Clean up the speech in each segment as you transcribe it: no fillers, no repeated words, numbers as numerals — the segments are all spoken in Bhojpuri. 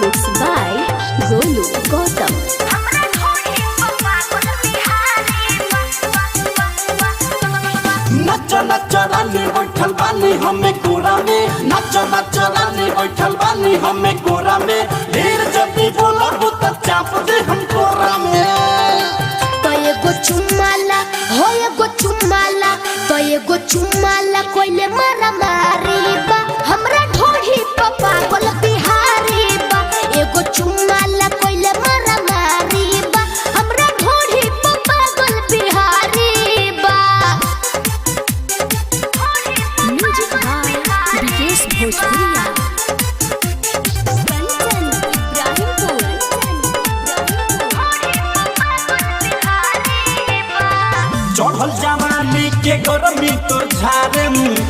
Mixed by Golu Gautam. नच नच रानी बैठल बानी हमें कोरा में, नच नच रानी बैठल बानी हमें कोरा में, ढेर जदी बोलब त चाप दे हम कोरा में। तो एगो चुमाला हो एगो चुमाला, तो एगो चुमाला कोइले मारा मारी बा, हमरा ढोढ़ी पपा बोल बिहारी बा। एगो चुमाला कोइले मारा मारी बा, हमरा ढोढ़ी पपा बोल बिहारी बा। Music by Vikesh Bhojpuria. Kanchan Ibrahimpur. चढ़ल जवानी के गरमी तो झारे,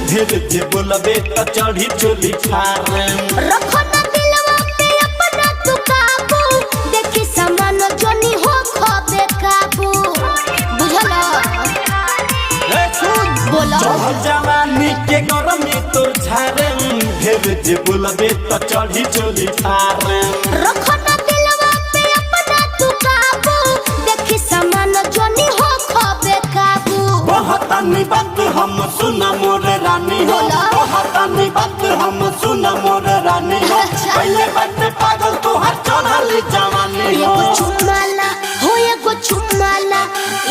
ढेर जे बोलबे त चढ़ी चोली फारे। रखो ना दिलवा पे अपना तू काबू, देखी सामान जोनी हो खबे काबू, बुझला? ए सुन, बोला। चढ़ल जवानी के गरमी तो झारे, ढेर जे बोलबे त चढ़ी चोली फारे। रखो ना दिलवा पे अपना तू काबू, देखी सामान जोनी हो खबे काबू। बहुतानी बात हम सुन मोर रानी हो, बोला। बहुतानी बात हम सुन मोर रानी हो, अच्छा। पहले बात पागल तोहर चढ़ल जवानी हो। एगो चुमाला हो एगो चुमाला,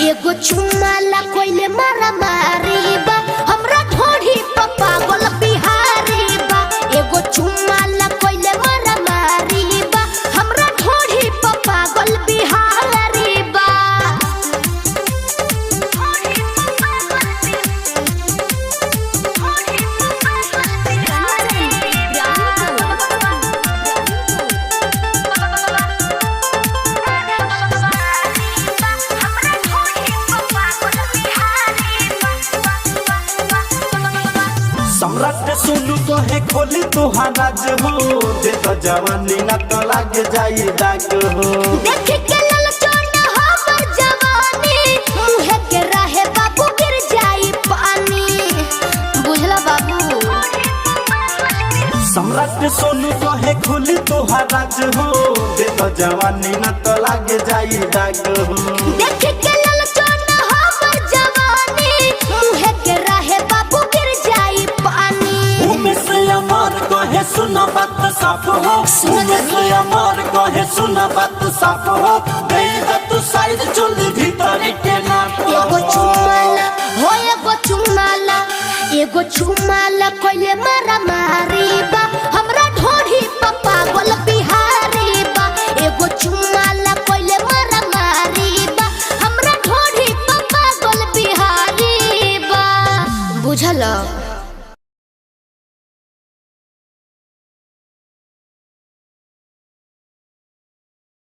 एगो चुमाला कोइले मारा मारी बा, हमरा ढोढ़ी पपा बोल बिहारी बा। एगो चुमाला कोइले मारा मारी बा, हमरा ढोढ़ी पपा बोल बिहारी बा। Kanchan Ibrahimpur. सम्राट सुनू कहे खोली तोहार राज हो, दे तो जवानी न तो लाग जाई दाग हो। देख के ललचोना हमर जवानी, मुहे के रहे बाबू गिर जाई पानी, बुझला बाबू? सम्राट सोनू कहे खोली तोहार राज हो, दे तो जवानी न तो लाग जाई दाग हो। देख के ललचोना हमर जवानी, मुहे के रहे बाबू गिर जाई पानी। उमे से अमर कहे सुन बात साफ हो, उमे से अमर कहे सुन बात साफ हो, दे द तू साइड चोली भीतर के नाप हो। एगो चुमाला हो एगो चुमाला, एगो चुमाला कोइले मारा मारी बा, हमरा ढोढ़ी पपा बोल बिहारी बा। एगो चुमाला कोइले मारा मारी बा, हमरा ढोढ़ी पपा बोल बिहारी बा, बुझल?